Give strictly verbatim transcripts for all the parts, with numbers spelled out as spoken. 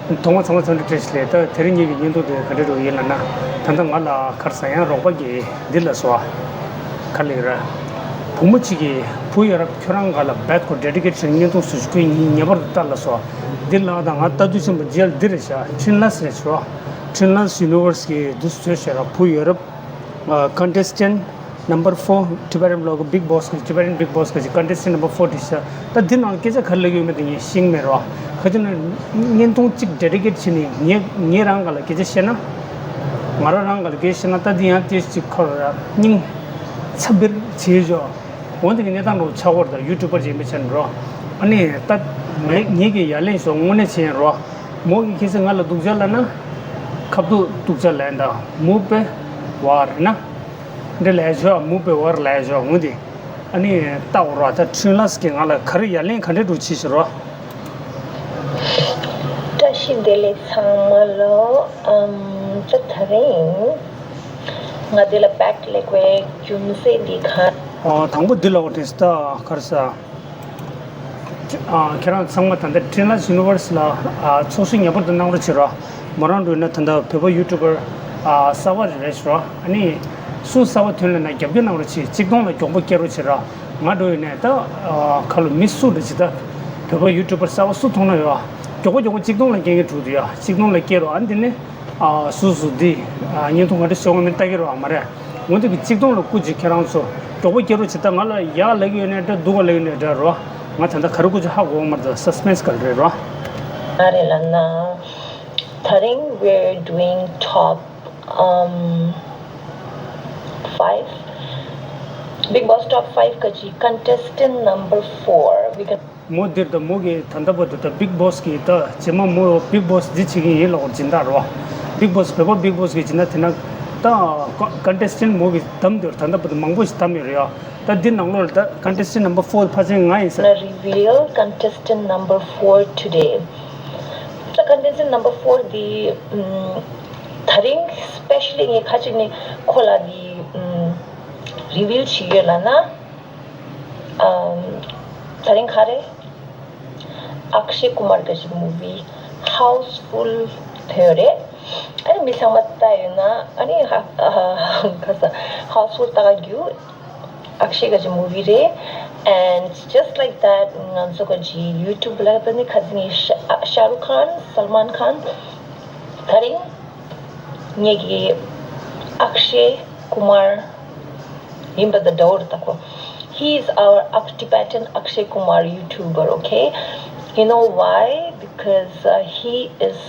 ཐོག་མ་ཚང་མ་འཚམས་འདྲི་བཀྲ་ཤིས་བདེ་ལེགས། ད་དེ་རིང་ངེད་ཀྱི་བརྙན་ཐུང་དེ་ག་འདྲ་རུ་ཡིན་ལབ་ན། ད་ལྟ་ང་ལ་ཁར་ས་ཡང་རོགས་པ་གིས་འདི་ལ་སོ། ག་ལེགས་ར། བུ་མོ་གཅིག་གིས་བུ་ཡ་རབས་ཁྱོད་རང་ག་ལ་བད་ཁོ་ཌེ་ཌི་ཀེ་ཊི་བྱས་བརྙན་ཐུང་བཟོ་ཞུ་གི་ཡིན། ངེས་པར་དུ་ལྟ་ལ་སོ། འདི་ལ་ད་ང་ལྟ་དུས་ཙམ་པ་རྗེས་ལ་འདི་རེད་ཤག་ཁྲིན་ལ་སི་རེད་ཤག་ཁྲིན་ལ་སི་ཡུ་ནི་ཝར་སི་གིས་འདུ་བཟོས་ཤག་ར། བུ་ཡ་རབས་ཀོན་ཊེ་སི་ཊེན་ཊི་ནམ་བར་ཕོར། ཊི་བེ་ཊན་བི་ལོག་གི་བིག་བོ་སི་གི། ཊི་བེ་ཊན་བིག་བོ་སི་གི་ཀོན་ཊེ་སི་ཊེན་ཊི་ནམ་བར་ཕོར་དེ་ཤག་ད་འདི་ནང་སྐད་ཆ་ག་རེ་ལབ་ཡོད་མེད་དེ་ངས་ཤེས་ཀྱི་མེད་རོ། ག་ཅི་ན་བརྙན་ཐུང་གཅིག་ཌེ་ཌི་ཀེ་ཊི་བྱས་ནས་ངས་ངས་རང་ག་ལ་སྐད་ཆ་བཤད་ན། ང་རང་རང་ག་ལ་སྐད་ཆ་བཤད་ན། ད་འདི་ཡང་ཏོག་ཙམ་ཁོ་ར་སྙིང་ཚབ་བེར་བྱེད་ཆོག་འོ་འདི་གི་གནས་སྟངས་འདྲ་བོ་ཆགས་ཀྱི་ཡོད་རེད། ད་ཡུ་ཊུབ་པར་ཅིག་ཡིན་པའི་ཆ་ནས་རོ། ཨ་ནི་ད་ངས་ངེད་ཀྱི་ཡ་ལན་ཞོག་དངོས་གནས་བྱས་ཡིན་རོ། མོ་གིས་ཁྱེད་ཚོས་ང་ལ་སྡུག་ཅག་ལབ་ན། ཁ་ཐུག་སྡུག་ཅག་ལབ་ཡིན། ད་མུ་པེ་ཝར་ན། འདི་ལས་ཆོག་མུ་པེ་ཝར་ལས་ཆོག་འོ་འདི། ཨ་ནི་ལྟ་འོ་རོ། ད་ཁྲིན་ལ་སི་གིས་ང་ལ་ག་རེ་ཡ་ལན་ག་འདྲ་འདྲ་བོ་བྱེད་ཤག་རོ། བཀྲ་ཤིས་བདེ་ལེགས་ཚང་མ་ལོ། ཨམ། ད་དེ་རིང་ང་འདི་ལ་བེག་སླེབས་པའི་རྒྱུ་མཚན་འདི་ག་ཨོ། དང་པོ་འདི་ལ་འོ་དྲན་སོང་། ད་ག་རེ་ཟ། ཨ། ཁྱེད་རང་ཚང་མ་ད་ལྟ་ཁྲིན་ལ་སི་ཡུ་ནི་ཝར་སི་ལ། ཨ། ཚོགས་ཞུགས་ངེས་པར་དུ་གནང་རོགས་བྱེད་རོགས། མོ་རང་འགྲོ་ཡིན་ན་ད་ལྟ་བོད་པ་ཡུ་ཊུབ་པར། ཨ། གསར་པ་རེད་ཤག་རོ། ཨ་ནི་སུ་གསར་པ་ཐོན་ལབ་ན་རྒྱབ་སྐྱོར་གནང་རོགས་བྱེད། གཅིག་སྟོང་ལ་མགྱོགས་པོ་སྐྱེལ་རོགས་བྱེད་རོགས། ང་འགྲོ་ཡིན་ནས་ད། ཨ། ཁ་ལོ་མི་སུ་འདྲ་ཅིག་ད་བོད་པ་ཡུ་ཊུབ་པར་གསར་པ་སུ་མཐོང་ན་ཡོད། མགྱོགས་པོ་མགྱོགས་པོ་གཅིག་སྟོང་ལ་སྐྱེལ་གྱི་འགྲོ་འདུག་ཡ། གཅིག་སྟོང་ལ་སྐྱེལ་རོགས། ཨ། འདི་ནས། ཨ། སུ་སུ་འདི། ཨ། བརྙན་ཐུང་ག་འདྲ་བཟོ་དགོས་མིན་ལྟ་གི་རོགས། ཨ། མ་རེད། འོན་ཏེ་གི་གཅིག་སྟོང་ལ་སྐུ་མཁྱེན་ཁྱེད་རང་ཚོ་མགྱོགས་པོ་སྐྱེལ་རོགས་བྱེད། ད་ང་ལ་ཡག་ལབ་ཀྱི་ཡོད་ནའི་འདྲ། སྡུག་ག་ལབ་ཀྱི་ཡོད་ནའི་འདྲ་རོ། ང་ད་ལྟ་ག་རེ་སྐུ་མཁྱེན་ཧ་གོ་གི་མ་རེད། ད་སི་སི་པེན་སི་ག་རེ་རེད་རོ། ཨ་རེད་ལབ་ན། དེ་རིང་we're doing top, um, five, Bigg Boss top five གི་contestant number four. We can མོ་འདིར་ད་མོ་གི་ད་ལྟ་བར་དུ་ད་བིག་བོ་སི་གི་ད་རྗེས་མ་མོ་བིག་བོ་སི་འདི་བྱེད་ཀྱི་ཡིན་ལབ་པར་སྦྱིན་བདག་རོ། བིག་བོ་སི་བོད་པ་བིག་བོ་སི་གི་སྦྱིན་བདག་དེ་ན་ད་ཀོན་ཊེ་སི་ཊེན་ཊི་མོ་གི་བདམས་འདིར་ད་ལྟ་བར་དུ་མང་པོ་ཞིག་བདམས་ཡོད་རེད་ཡ། ད་འདི་ནང་ལོགས་ལ་ད་ཀོན་ཊེ་སི་ཊེན་ཊི་ནམ་བར་ཕོར་ཕལ་ཆེར་ང་ཡིན་ས། Gonna reveal contestant number four today. ད་contestant number four འདི་ཨམ། དེ་རིང་specially ངས་ཁ་ཅིག་ནས་ཁོ་ལ་འདི་ཨམ། རི་བིལ་བྱེད་ཀྱི་ཡོད་ལབ་ན། ཨམ། དེ་རིང་ག་རེ། ཨག་ཤེ་ཀུ་མར་གྱི་ཅིག་movie Housefull ཐོན་རེད། ཨ་ནི་མི་ཚང་མ་ལྟ་ཡོད་ན། ཨ་ནི་ཧ་ཧ་ཧ་ག་ས་Housefull ལྟ་ག་རྒྱུ། ཨག་ཤེ་གྱི་ཅིག་movie རེད། And just like that ང་ཚོ་གི་ཅིག་ཡུ་ཊུབ་ལ་ད་ནི་ཁ་སང་ངས་ཤ་ཤ་རུག་ཁཱན། སལ་མཱན་ཁཱན། དེ་རིང་ངེད་ཀྱི་ཨག་ཤེ་ཀུ་མར་ཡིན་པ་དང་འདྲ་བོ་རེད་ད་ཁོ། He is our Ak- Tibetan Akshay Kumar YouTuber, okay? You know why? Because uh, he is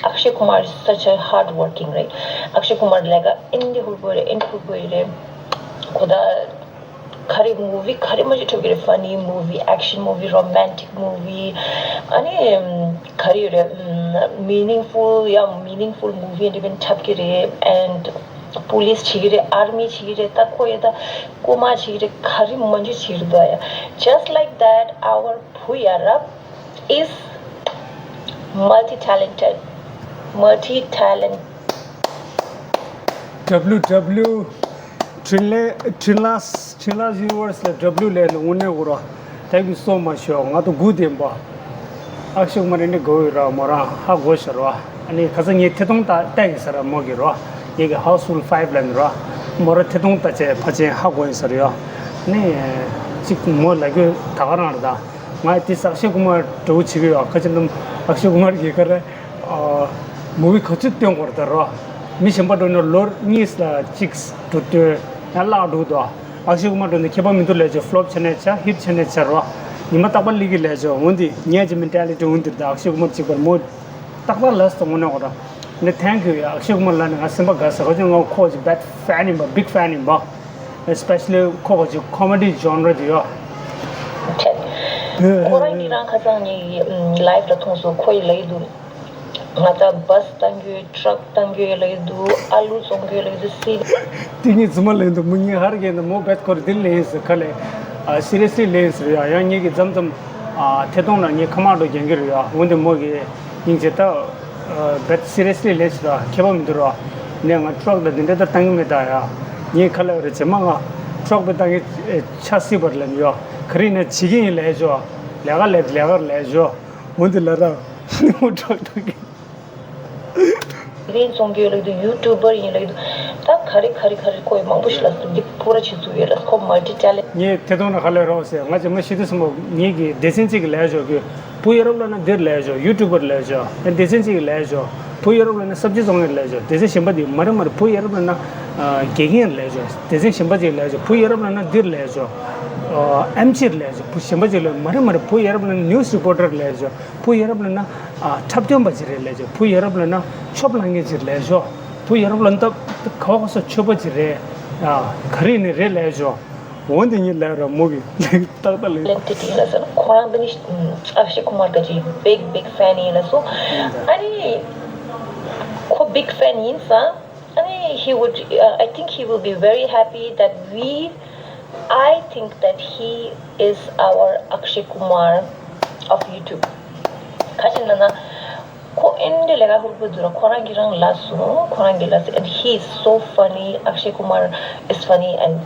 Akshay Kumar is such a hard working, right? Akshay Kumar ལས་ཀ་ཨིན་དེ་ཧུར་པོ་རེད། ཨིན་ཧུར་པོ་རེད། ཁོ་ད་ག་རེ་movie ག་རེ་མ་ཅིག་འཁྲབ་ཀྱི་རེད། funny movie, action movie, romantic movie, ཨ་ནི་ག་རེ་ཡོད་རེད། meaningful, yeah, meaningful movie འདི་འདྲ་འཁྲབ་ཀྱི་རེད། And police བྱེད་ཀྱི་རེད། army བྱེད་ཀྱི་རེད། ད་ཁོ་ཡ་ད་རྐུ་མ་བྱེད་ཀྱི་རེད། ག་རེ་མ་ཅིག་བྱེད་ཀྱི་རེད་ད་ཡ། Just like that our བུ་ཡ་རབས is multi talented, multi talent. W W Trinle- Trinlas- Trinlas Universe ལ་W ལས་ནི་དངོས་གནས་འུར་བ། Thank you so much ཤོག་ང་ད་སྒུག་བསྡད་པ། ཨག་ཤེ་ཀུ་མར་འདི་དགའ་བོ་ཡོད་ར། མོ་རང་ཧ་གོ་ཤག་ར། ཨ་ནི་ཁ་སང་ངས་ཐད་གཏོང་ད་བལྟས་ཡིན་ས་ར། མོ་གི་ར། ངེད་ཀྱི་Housefull five ལ་ནི་ར། མོ་ར་ཐད་གཏོང་ད་བྱས་ཕལ་ཆེར་ཧ་གོ་ཡིན་ས་ར་ཡ། ཨ་ནི་གཅིག་མོ་ལབ་རྒྱུ་ད་ག་རང་རེད་ད། ང་དེ་ཨག་ཤེ་ཀུ་མར་འདྲ་བོ་བྱེད་ཀྱི་ཡོད། ཁ་ཅིག་རྣམས་ཨག་ཤེ་ཀུ་མར་གྱིས་ག་རེ། ཨ། movie ག་ཚོད་སྟོན་དགོས་རེད་ད་རོ། མི་གཞན་པ་འགྲོ་ན་ལོ་གཉིས་ལ་གཅིག་འགྲོ་སྟོན་ཡང་བརླག་འགྲོ་འདུག་ཨག་ཤེ་ཀུ་མར་འགྲོ་ན་ཁྱད་པར་མི་འདུག་ལས་བྱ། flop བྱས་ནས་བྱ། hit བྱས་ནས་བྱ་རོ། ཉི་མ་རྟག་པར་སླེབས་ཀྱི་ལས་བྱ། འོན་ཏེ་ངའི་ཅིག་mentality འོན་ཏེ་ད་ཨག་ཤེ་ཀུ་མར་གཅིག་པར་མོ་ཏག་ཏག་ལ་སོང་ངོ་ནས་འོ་ར། ནས་thank you ཡ། ཨག་ཤེ་ཀུ་མར་ལ་ནི་ང་སེམས་པ་དགའ་ས། ཁ་ཅིག་ང་ཁོ་གི་big fan ཡིན་པ། big fan ཡིན་པ། especially ཁོ་གི་ཅིག་comedy genre དེ་ཡོད། ཁོ་རང་གིས་རང་ཁ་སང་ངའི་live ལ་མཐོང་སོང་། ཁོ་ཡིས་ལབ་ཀྱི་འདུག་ང་ད་bus བཏང་རྒྱུ། truck བཏང་རྒྱུ་ལབ་ཀྱི་འདུག་ཨ་ལུ་བཙོང་རྒྱུ་ལབ་ཀྱི་འདུག་སི། དེ་ངས་རྫུན་མ་ལབ་འདུག་མོ་ངས་ཧར་གྱི་འདུག་མོ་བེད་ཁོ་རེ་དེ་ལེན་ཟེར་ཁ་ལས། ཨ། seriously ལེན་ཟེར་ཡ། ཡང་ངེད་ཀྱི་མཚམས་མཚམས། ཨ། ཐད་གཏོང་ལ་ངས་ཁ་མར་འགྲོ་རྒྱག་གི་རེད་ཡ། འོན་ཏེ་མོ་གི་སྙིང་རྗེ་ད། ཨ། བེད་seriously ལེན་ཟེར་ཡ། ཁྱད་པར་མི་འདུག་ར། ནས་ང་truck ད་འདི་འདྲ་ད་བཏང་གི་མེད་ད་ཡ། ངས་ཁ་ལས་རེ་བྱེད་མ་ང་truck བེད་བཏང་གི་ཆ་སྲིད་པར་ལེན་ཡོ། ག་རེ་ཡིན་ན་བྱེད་ཀྱི་ཡིན་ལས་ཞོ། ལས་ཀ་ལས་ལས་ཀར་ལས་ཞོ། འོན་ཏེ་ལ་ར་མོ་truck བཏང་གི། རིན་བཙོང་གི་ཡོད་ལབ་ཀྱི་འདུག་ཡུ་ཊུ་བར་ཡིན་ལབ་ཀྱི་འདུག་ད་ག་རེ་ག་རེ་ག་རེ་ཁོ་ཡི་མང་པོ་ཞིག་ལ་འདི་པུ་ར་བྱེད་ཚུགས་ཡོད་ལ། ཁོ་མལ་ཊི་ཊེ་ལེན་ཊི། ངས་དེ་དོན་ན་ག་ལེ་རོགས་ཟེར། ང་ཅེ་མ་ཤི་དུས་སམ་པོ་ངེད་ཀྱི་སྡེ་ཚན་གཅིག་གི་ལས་ཞོག་གི། བུ་ཡ་རབས་ལབ་ན་འདིར་ལས་ཞོག་ཡུ་ཊུ་བར་ལས་ཞོག་སྡེ་ཚན་གཅིག་གི་ལས་ཞོག་བུ་ཡ་རབས་ལབ་ན་སབ་ཇི་བཙོང་ཡར་ལས་ཞོག་སྡེ་ཚན་གཞན་པ་དེ་མ་རེད་མ་རེད། བུ་ཡ་རབས་ལབ་ན་དགེ་རྒན་ལས་ཞོག་སྡེ་ཚན་གཞན་པ་ཅིག་ལས་ཞོག་བུ་ཡ་རབས་ལབ་ན་འདིར་ལས་ཞོག་ཨེམ་ཆི་ལས་ཞོག་བུ་གཞན་པ་ཅིག་ལས། མ་རེད་མ་རེད། བུ་ཡ་རབས་ལབ་ན་ནིའུ་སི་རི་པོར་ཊར་ལས་ཞོག་བུ་ཡ་རབས་ལབ་ན་ཨ་འཁྲབ་སྟོན་པ་ཅིག་རེད་ལས་ཀྱི། བུ་ཡ་རབས་ལབ་ན་ཆོབ་ལངས་མཁན་ཅིག་ལས་ཤོག་བུ་ཡ་རབས་ལབ་ན་ད་ག་བ་ག་ས་ཆོས་པ་ཅིག་རེད། ཨ་ག་རེ་ནས་རེད་ལས་ཤོག་འོན་ཏེ་ཉིད་ལས་ར་མུ་གི་ཏག་ཏག་ལས། ལེན་ཏི་ཏི་ལ་ཟེར་ན་ཁོ་རང་འདི་ནི་ཨ་ཤི་ཀུ་མར་ག་ཅིག་big big fan ཡིན་ལ་སོ། ཨ་ནི་ཁོ་big fan ཡིན་ཙང་། ཨ་ནི་he would, uh, I think he will be very happy that we, I think that he is our Akshay Kumar of YouTube. ག་ཅི་ན་ན་ཁོ་ཨེ་འདྲ་ལས་ཀ་ཧུར་པོ་འདུག་ར། ཁོ་རང་གི་རང་ལ་སོང་། ཁོ་རང་གི་ལ་སོང་། And he is so funny. Akshay Kumar is funny and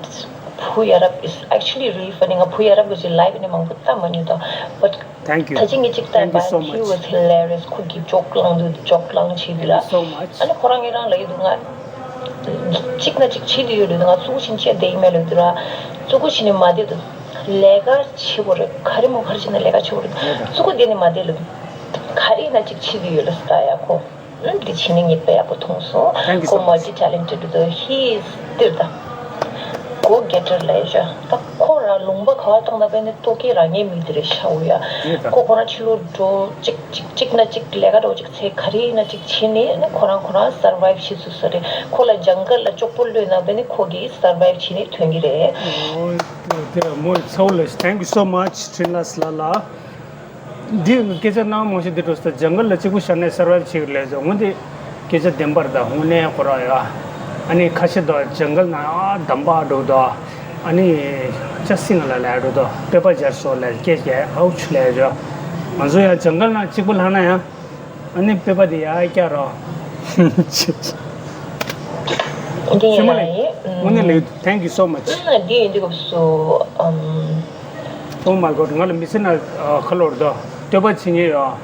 བུ་ཡ་རབས་is actually really funny. ང་བུ་ཡ་རབས་གི་ཅིག་ལའིབ་ནི་མང་པོ་ལྟ་མ་མྱོང་ད། But Thank you. ད་ཅི་ངས་གཅིག་བལྟས་Thank you པ། so He much. was hilarious. ཁོ་གི་ཇོག་ལངས་དུས་ཇོག་ལངས་བྱེད་དུས་ལ། Thank you so much. ཨ་ནི་ཁོ་རང་ངས་རང་ལ་ཡི་དུ་ང་གཅིག་ན་གཅིག་བྱེད་དུ་ཡོད་ལོས་དུ་ང་ཙུག་ཕྱིན་ཆད་བསྡད་ཡིན་མེད་ལོས་དུ་ར། ཙུག་གུ་ཕྱིན་ནས་མ་བསྡད་དུ་ལས་ཀ་བྱེད་དགོས་རེད། ག་རེ་མོ་ག་རེ་བྱེད་ན་ལས་ཀ་བྱེད་དགོས་རེད། ཙུག་གུ་བསྡད་ནས་མ་བསྡད་ལོས་ག་རེ་ན་གཅིག་བྱེད་དུ་ཡོད་ལོས་ད་ཡ་ཁོ། ཨུམ། འདི་བྱས་ནས་ངས་དཔེ་ཡག་པོ་མཐོང་སོང་། Thank you so much. ཁོ་multi talented དུ་he is still the go getter ལ་ཡོད་ཤག་ད་ཁོ་རང་ལུང་པ་ག་བ་བཏང་ད་པས་ནི་ལྟོ་གོས་རང་ངའི་མིག་འདི་རེད་ཤག་འུ་ཡ། ཡོད་ད། ཁོ་ཁོ་རང་ཕྱི་ལོགས་འགྲོ་གཅིག་གཅིག་གཅིག་ན་གཅིག་ལས་ཀ་འགྲོ་གཅིག་ཚེ་ག་རེ་ཡིན་ན་གཅིག་བྱས་ནས་ནི་ཁོ་རང་ཁོ་རང་survive བྱེད་ཚུགས་ས་རེད། ཁོ་ལ་ཇང་གལ་ལ་ཅོག་པོ་གློད་ན་པས་ནི་ཁོ་གིས་survive བྱས་ནས་ཐོན་གྱི་རེད། ཨོ་དེ་མོ་ཚ་བོ་ལ་thank you so much ཁྲིན་ལ་སི་ལ་ལ། འདི་སྐད་ཆ་གནང་མང་ཤོས་འདི་འགྲོ་ས་ཇང་གལ་ལ་གཅིག་པུ་བཞག་ནས་survive བྱེད་ཀྱི་ལས་ཟེར། འོན་ཏེ་སྐད་ཆ་བདེན་པར་ད་དངོས་གནས་ཁོ་ར་ཡ། ཨ་ནི་ཁ་ཤས་དོ་ཇང་གལ་ན་ཨ་འདམ་པ་འགྲོ་དོ། ཨ་ནི་ཅ་སི་ང་ལ་ལས་འགྲོ་དོ་པེ་པ་སྦྱར་སོ་ལས་སྐད་ཆ་ཨའུ་ཆུ་ལས་རོ། ང་ཚོ་ཡ་ཇང་གལ་ན་གཅིག་པུ་ལྷག་ན་ཡ། ཨ་ནི་པེ་པ་དེ་ཡ་སྐྱ་རོ། འདི་ཡིན་ལ་ཡིན། དངོས་གནས་ལས་thank you so much. འདི་ཡིན་འདི་སྐབས་སུ། Oh my god ང་ལ་མི་ཚེ་ན་ཁ་ལོར་དོ་བསྟོད་པ་བྱེད་ཉེ་ཡོད།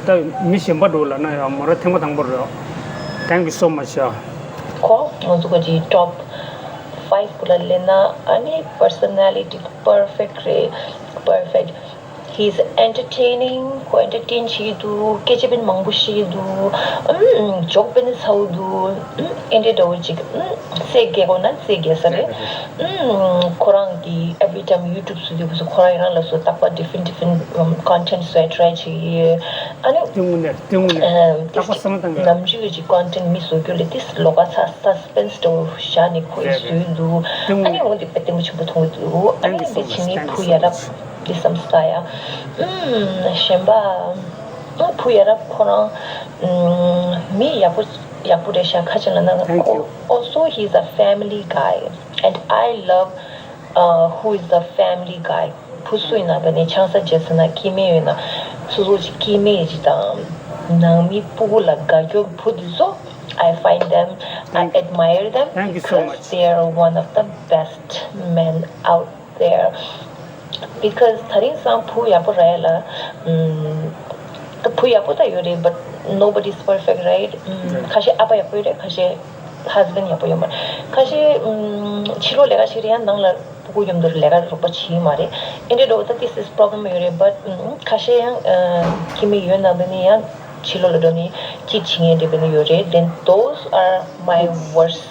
ད་མི་གཞན་པ་འགྲོ་ལ་ན་ཡོད་མོ་ར་ཐེངས་མ་དང་པོ་རེད། Thank you so much ཡ། ཁོ་ང་ཚོ་ག་ཅིག་top five ཀུ་ལ་ལེ་ན་ཨ་ནི་personality perfect རེད། Perfect. He's entertaining. ཁོ་entertain བྱེད་ཀྱི་འདུག་སྐད་ཆ་དཔེ་མང་པོ་བཤད་ཀྱི་འདུག་ཨམ། ཇོག་དཔེ་ཚ་བོ་འདུག་ཨམ། ཨེ་འདྲའི་འདྲ་བོ་ཅིག་ཨམ། སེ་རྒྱལ་གོ་ན་སེ་རྒྱལ་ས་རེད། ཨམ། ཁོ་རང་གི་every time YouTube བཟོ་དུས་སྐབས་སུ་ཁོ་རང་ཡི་རང་ལ་སོ་རྟག་པར་different different ཨམ། content བཟོ་ཡ་try བྱེད་ཀྱི་ཡོད། ཨ་ནི་དེ་དངོས་གནས་དེ་དངོས་གནས་ཨམ། རྟག་པར་བསམ་བློ་བཏང་གི་ཡོད། ནམ་རྒྱུན་གྱི་content མི་བཟོ་རྒྱུ་ལས་དེ་ལོགས་ཀ་ཚ་suspense འདྲ་བོ་བཞག་ནས་ཁོ་ཡི་རེད་རེད། བཟོས་འདུག་དེ་ཨ་ནི་དངོས་འོ་དེ་དཔེ་བརྟན་པོ་ཆེན་པོ་མཐོང་གི་འདུག་ཨ་ནི་Thank you so དེ་བྱས་much. ནས་Thank you བུ་so ཡ་རབས། much. འདི་བསམ་ས་ཡ། ཨུམ། གཞན་པ། ཨ་བུ་ཡ་རབས་ཁོ་རང་། ཨུམ། མི་ཡག་པོ་ཡག་པོ་རེད་ཤག་ཁ་ཅིག་ལ་ན། Thank you. Also he's a family guy and I love uh, who is the family guy. བུ་སུ་ཡིན་ན་བས་ནི་ཆང་ས་རྒྱག་ས་ན་སྐྱེ་དམན་ཡོད་ན་སོ་སོ་ཅིག་སྐྱེ་དམན་ཅིག་དང་ནང་མི་སྤུ་གུ་ལ་དགའ་སྐྱོ་བུ་འདི་ཚོ། I find them, I Thank you. admire them Thank you so because much. They are one of the best men out there. Because ད་རིང་སང་བུ་ཡག་པོ་རག་ཡ་ལ། ཨམ། ད་བུ་ཡག་པོ་ད་ཡོད་རེད། But nobody is perfect, right? ཨམ། Right. ཁ་ཤས་ཨ་ཕ་ཡག་པོ་ཡོད་རེད། ཁ་ཤས་husband ཡག་པོ་ཡོད་མ་རེད། ཁ་ཤས་ཨམ། ཕྱི་ལོགས་ལས་ཀ་བྱེད་རེད། ཡང་ནང་ལ་སྤུ་གུ་མཉམ་དུ་ལས་ཀ་རོགས་པ་བྱེད་ཀྱི་མ་རེད། ཨེ་འདྲའི་འགྲོ་ད་this is problem ཡོད་རེད། But ཨམ། ཁ་ཤས་ཡང་ཨ། སྐྱེ་དམན་ཡོད་ན་འདི་ནི་ཡང་ཕྱི་ལོགས་ལ་འགྲོ་ནི་གཅིག་བྱེད་མཁན་འདྲ་བས་ནི་ཡོད་རེད། Then those are my worst.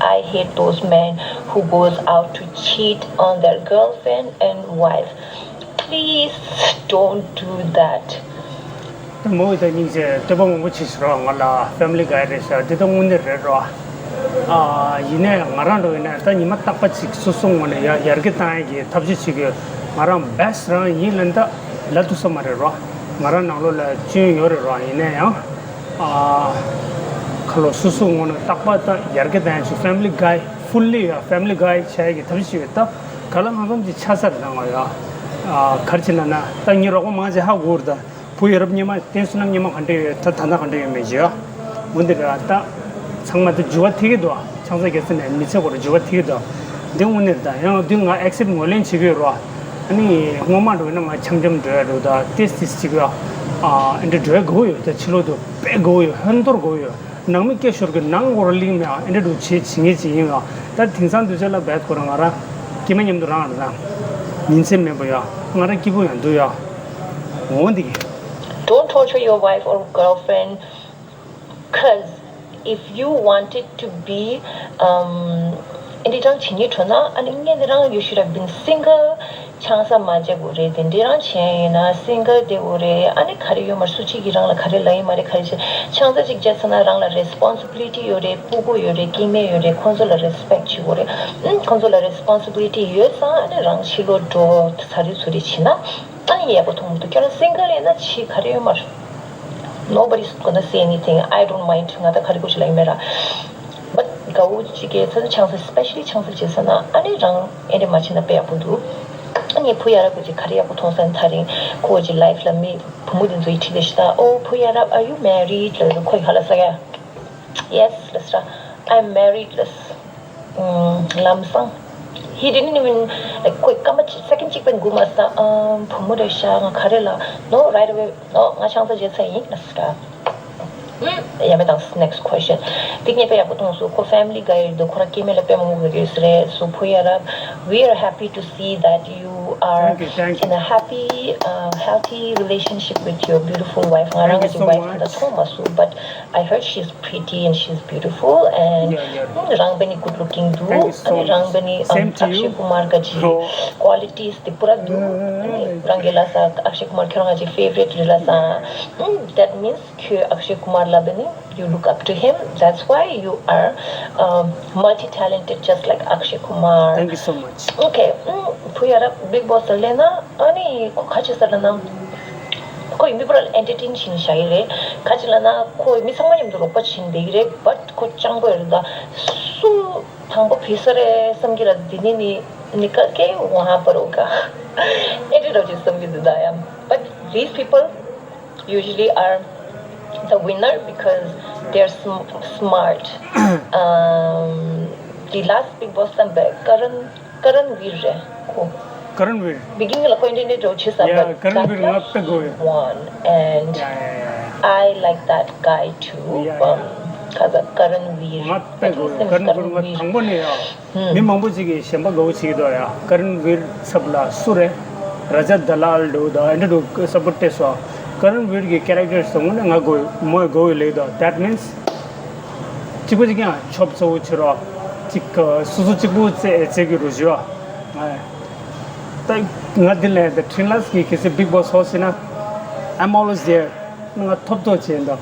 I hate those men who goes out to cheat on their girlfriend and wife. Please don't do that. ད་མོ་ཡི་ད་སྙིང་རྗེ་བསྟོད་པ་མང་པོ་བྱེད་ཤི་རོགས། ང་ལ་family guy རེད་ཤག་འདི་ད་དངོས་གནས་རེད་རོ། ཨ། ཡིན་ནའི་ང་རང་འགྲོ་ཡིན་ནའི་ད་ཉི་མ་རྟག་པ་ཅིག་སོ་སོ་ངོས་ནས་ཡ་ཡར་རྒྱས་བཏང་ཡ་གི་ཐབས་ཤེས་བྱེད་དགོས། ང་རང་best རང་ཡིན་ལབ་ད་ལབ་ཐུབ་ས་མ་རེད་རོ། ང་རང་ནང་ལོགས་ལ་སྐྱོན་ཡོད་རེད་རོ། ཡིན་ནའི་ཡང་ཨ། ཁ་ལོ་སོ་སོ་ངོས་ནས་རྟག་པ་ད་ཡར་རྒྱས་བཏང་ཡ་ཅིག family guy fully ཡ་family guy བྱ་ཡ་གི་ཐབས་ཤེས་བྱེད་དགོས། ད་ག་ལ་གང་འཚམ་ཅིག་ཆགས་ས་རེད་ད་ང་ཡ། ཨ། ག་རེ་བྱེད་ན་ན་ད་ངའི་རོགས་པ་མང་ཆེ་ཧ་གོ་རེད་ད། བུ་ཡ་རབས་སྔོན་མ་བསྟན་བསོད་ནམས་སྔོན་མ་ག་འདྲ་ཡོད། ད་ད་ལྟ་ག་འདྲ་ཡོད་མེད་ཅེས། འོ་འདི་རེད། ད་ཚང་མ་ད་འགྱུར་བ་ཐེབས་ཀྱི་འདུག་ཆང་ས་རྒྱག་ས་ནས་མི་ཚེ་སྐོར་འགྱུར་བ་ཐེབས་ཀྱི་འདུག་འདི་དངོས་གནས་རེད། ད་ཡང་འདི་ང་accept ངོས་ལེན་བྱེད་ཀྱི་ཡོད་རེད། ཨ་ནི་སྔོན་མ་འགྲོ་ཡིན་ན་ང་འཆམ་འཆམ་འགྲོ་ཡ་འདུག་ད་ཏེས་ཏེས་བྱེད་ཀྱི་ཡོད། ཨ་འདྲ་འགྲོ་དགོས་ཡོད། ད་ཕྱི་ལོགས་དུ་དཔེ་དགོས་ཡོད། ཧོན་ཐོར་དགོས་ཡོད། ནང་མི་སྐད་ཤོར་གི་ནང་སྐོར་གླིང་མེ་ཨ་འདྲ་འགྲོ་བྱེད་བྱེད་ངེས་ཅིག་ཡིན་ལ། ད་དེང་སང་དུས་ཚོད་ལ་བད་ཁོ་རང་ང་རང་སྐྱེས་མ་མཉམ་དུ་རང་རང་ཉིན་མཚན་མེད་པ་ཡ། ང་རང་སྐྱིད་པོ་ཡང་འདུག་ཡ། འོང་འདི་གི Don't torture your wife or girlfriend, cause if you wanted to be, um, ཨེ་འདི་རང་བྱེད་ཉེ་འགྲོ་ན་ཨ་ནི་ངས་འདི་རང་you should have been single. ཆང་ས་མ་བརྗེ་དགོས་རེད། དེ་འདྲ་རང་བྱས་ཡིན་ན་single བསྡད་དགོས་རེད། ཨ་ནི་ག་རེ་ཡོད་མ་རེད། སུ་གཅིག་གིས་རང་ལ་ག་རེ་ལབ་ཡིན་མ་རེད། ག་རེ་བྱས། ཆང་ས་གཅིག་བརྗེས་ཚར་ན་རང་ལ་responsibility ཡོད་རེད། སྤུ་གུ་ཡོད་རེད། སྐྱེ་དམན་ཡོད་རེད། ཁོང་ཚོ་ལ་respect བྱེད་དགོས་རེད། ཨུམ། ཁོང་ཚོ་ལ་responsibility ཡོད་ཙང་ཨ་ནི་རང་ཕྱི་ལོགས་འགྲོ་ཚ་རེ་ཚུ་རེ་བྱེད་ན་ཨ་ནི་ཡག་པོ་མཐོང་གི་འདུག་ཁྱོད་རང་single ཡིན་ན་ཕྱི་ག་རེ་ཡོད་མ་རེད། Nobody's gonna say anything. I don't mind. ང་ད་ག་རེ་དགོས་ཞིག་ལབ་ཡིན་མེད་ར། But དགའ་བོ་གཅིག་གིས་ཚ་ཆང་ས་especially ཆང་ས་བྱེད་ས་ན་ཨ་ནི་རང་ཨེ་འདྲ་མ་བྱེད་ན་དཔེ་ཡག་པོ་འདུག་ཨ་ནི་བུ་ཡ་རབས་ཀྱིས་ག་རེ་ཡག་པོ་མཐོང་ས་ན་ད་རིང་ཁོ་གི་life ལ་མི་བུ་མོ་དེ་ཚོ་ཡི་ཁྲིད་ལས་ཤི་ད། Oh བུ་ཡ་རབས, are you married? ལབ་ཁོ་ཡི་ཧ་ལ་ས་ཡ། Yes ལབ་ས། I'm married ལབ། ལམ་སང་། He didn't even, like, ཁོས་སྐར་མ་གཅིག་second གཅིག་པན་སྒུག་མ་ས། ཨམ། བུ་མོ་རེད་ཤག་ང་ག་རེ་ལ། No, right away. No, ང་ཆང་ས་བརྗེས་ཚར་ཡིན་ལབ་ས། ཨམ། ཡ་མེད་དང་next question. འདི་ངས་དཔེ་ཡག་པོ་མཐོང་སོང་། ཁོ་family འགའ་ཡོད་འདུག་ཁོ་རང་སྐྱེ་དམན་ལ་དཔེ་མང་པོ་དགོས་ཀྱི་ཡོད་ས་རེད། So བུ་ཡ་རབས, we are happy to see that you are Thank you, thank you. in a happy, uh, healthy relationship with your beautiful wife. ང་རང་གི་wife ད་མཐོང་མ་སོང་། But I heard she's pretty and she's beautiful and རང་བས་ནི་good looking འདུག་ཨ་ནི་རང་བས་ནི་ཨམ་ཨཀཤེ་ཀུ་མར་ག་ཅི་qualities དེ་པུ་ར་འདུག་ཨ་ནི་རང་གི་ལ་ས་ཨཀཤེ་ཀུ་མར་ཁྱོད་རང་ག་ཅི་favorite རེད་ལ་ས། That means ཁྱོད་ཨཀཤེ་ཀུ་མར་ལ་བས་ནི you look up to him, that's why you are, um, multi-talented just like Akshay Kumar. Thank you so much. Okay. ཨུམ། བུ་ཡ་རབས་Bigg Boss ལ་སླེབས་ན་ཨ་ནི་ཁོ་ག་ཅི་ཟེར་ལབ་ན། ཁོ་ཡི་མི་པུ་ར་ལ་entertain བྱེད་ནི་བཞག་གི་རེད། ག་ཅི་ལབ་ན་ཁོ་ཡི་མི་ཚང་མ་མཉམ་དུ་རོགས་པ་བྱེད་ནི་བསྡད་ཀྱི་རེད། But ཁོ་སྤྱང་པོ་ཡོད་རེད། ད་སུ་དང་པོ་བུད་ས་རེད་བསམ་གྱི་ར། འདི་ནི་ནི་ནི་ཀ་ཀེ་ཝ་ཧ་པ་རོ་ཀ་ཨེ་འདྲ་རོ་ཅིག་བསམ་གྱི་འདུག་ད་ཡ། But these people usually are the winner because they're sm- smart. Um, the last Bigg Boss དམ་པའི་Karan Karan Veer རེད་ཁོ། Karan Veer. Beginning ལ་ཁོ་ཨེ་འདྲ་འདྲ་འགྲོ་བྱེད་ས། Yeah, but Karan Veer ང་དཔེ་དགོས་ཡོད། Won and yeah, yeah, yeah. I like that guy too. Yeah, yeah. ཁ་ས་Karan Veer. ང་དཔེ་དགོས་ཡོད། Karan Veer ང་དང་པོ་ནས་ཡ། མི་མང་པོ་ཅིག་གིས་གཞན་པ་དགའ་བོ་བྱེད་ཀྱི་འདུག་ཡ། Karan Veer ཚབ་ལ་སུ་རེད། Rajat Dalal འདུག་ད་ཨེ་འདྲ་འདུག་support སྤྲད་སོང་། Karan Veer གི་character སོང་ནས་ང་དགོས་མོ་དགའ་བོ་ལེགས་འདུག That means གཅིག་པོ་གཅིག་ཀྱང་ཆོབ་གཙོ་བོ་བྱེད་རོགས། གཅིག་སོ་སོ་གཅིག་པོ་རྩེ་རྩེ་གི་རུ་བཞི་བ། ད་ང་འདི་ལས་ད་Trin Last གི་གལ་སྲིད་Bigg Boss ཧོ་སི་ན། I'm always there. ང་ཐོབ་ཐོབ་བྱས་འདུག་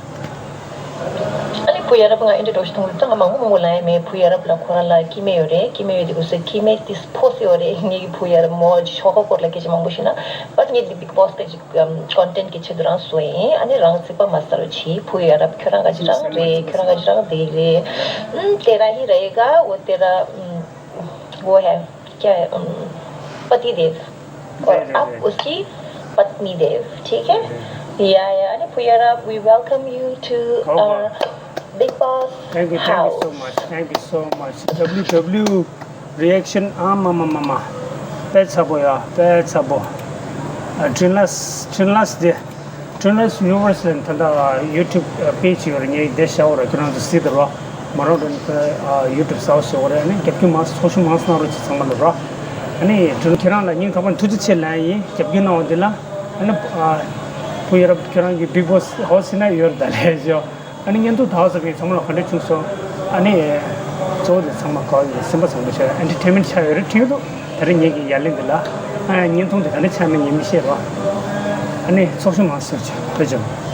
ཨ་ནི་བུ་ཡ་རབས་ང་ཨེ་འདྲ་འགྲོ་ཞིག་མཐོང་གི་འདུག་ང་མང་པོ་མང་པོ་ལབ་ཡ་མེད། བུ་ཡ་རབས་ལ་ཁོ་རང་ལ་སྐྱེ་དམན་ཡོད་རེད། སྐྱེ་དམན་ཡོད་དེ་གོ་སོ་སྐྱེ་དམན་ཏིས་ཕོ་སི་ཡོད་རེད། ངེད་ཀྱི་བུ་ཡ་རབས་མོ་ཤོག་ཁ་སྐོར་ལ་སྐད་ཆ་མང་པོ་ཞུས་ན། But ངས་འདི་Bigg Boss དེ་ཅིག་content གི་ཆེད་དུ་རང་བཟོ་ཡིན། ཨ་ནི་རང་རྩིག་པ་མ་ཟ་རོགས་བྱེད། བུ་ཡ་རབས་ཁྱོད་རང་ག་ཅི་རང་རེད། ཁྱོད་རང་ག་ཅི་རང་བསྡད་རེད། ཨུམ། तेरा ही रहेगा वो तेरा, वो है क्या है, पति देव। और आप उसकी पत्नी देव, ठीक है? या या अरे भैया, we welcome you to our Bigg Boss house. Thank you, thank you so much, thank you so much. W W reaction, ཨ་མ་མ་མ་མ། དཔེ་ཚ་པོ་ཡ། དཔེ་ཚ་པོ། Trin Last, Trin Last དེ། Trin Last Universe ལ་ད་ལྟ་YouTube page ཡོད་རེད། ངས་དེ་བཞག་ཡོད་རེད། ཁྱོད་རང་ཚོ་གཟིགས་དང་རོགས། མ་རོགས་དྲན་པའི་YouTube གཟིགས་ཡོད་རེད། ཨ་ནི་རྒྱབ་སྐྱོར་མང་ཚོགས་ཞུགས་མང་གནང་རོགས་བྱེད། ཚང་མ་ལ་རོགས། ཨ་ནི་Trin Last ཁྱེད་རང་ལ་སྙིང་ཐག་པ་ནས་ཐུགས་རྗེ་ཆེ་ལབ་ཡིན། རྒྱབ་སྐྱོར་གནང་བ་འདི་ལ། ཨ་ནི་བུ་ཡ་རབས་ཁྱོད་རང་གི་Bigg Boss ཧོ་སི་ན་ཡོད་རེད་ད་ལས་ཞོ། ཨ་ནི་བརྙན་ཐུང་དག་ས་བའི་ཚང་མ་ལ་ག་འདྲ་བྱུང་སོང་། ཨ་ནི་གཙོ་བོ་དེ་ཚང་མ་ག་ཡོད་སེམས་པ་བཟང་པོ་བྱས་entertainment ཆགས་ཡོད་རེད་དྲན་གྱི་འདུག་ད་རེས་ངེད་ཀྱི་ཡ་ལན་འདི་ལ་ཨ་བརྙན་ཐུང་དེ་ག་འདྲ་ཆགས་མིན་ངས་མི་ཤེས་རོགས། ཨ་ནི་ཚོགས་ཞུགས་མང་སོགས་བྱས་བོད་ལྗོངས།